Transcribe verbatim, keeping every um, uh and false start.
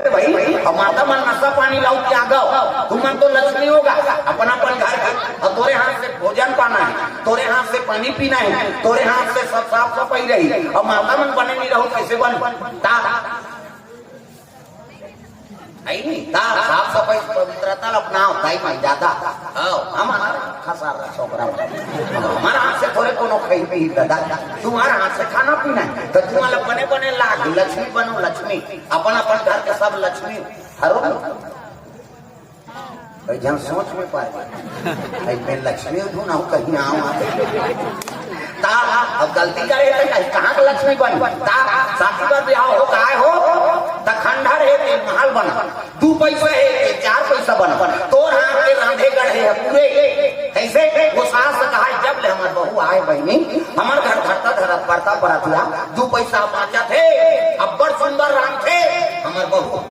भाई, अउ माता मन नशा पानी लाऊ के आगव, तुमन तो लक्ष्मी होगा, अपन अपन घर के, अउ तोरे हाथ से भोजन पाना हे, तोरे हाथ से पानी पीना हे, तोरे हाथ से सब साफ सफाई रही, अउ माता मन बने नहीं रहू, कइसे बन? ता, नहीं, ता, साफ सफाई पवित्रता ल अपनाव, ताई मन जादा, हव, हमर खसारा छोकरा मन, हमर हाथ से थोरे कोनो खाई पी दादा, तुम्हर हाथ से खाना पीना हे, त तुम्हर बने बने लाग, लक्ष्मी बनो, लक्ष्मी, अपन अपन घर के सब लक्ष्मी, हरो, भाई, जहाँ सोच में पाए, भाई, मैं लक्ष्मी उठूँ ना हूँ, कहीं आऊँ, आऊँ। ता, अब गलती करे, त कहीं कहाँ के लक्ष्मी बन? ता, शादी बर बिहाव हो, काय हो? त खंडहर हे, ते महल बना। दू पैसा हे, ते चार पैसा बना। तोर हाथ के रांधे गढ़े हे पूरे। कइसे? वो सास कहा, "जब ले हमर बहू आए बहिनी, हमर घर धरता धरत परता परत ला, दू पैसा बाँचत हे, अब्बड़ सुंदर रांधथे हमर बहू।"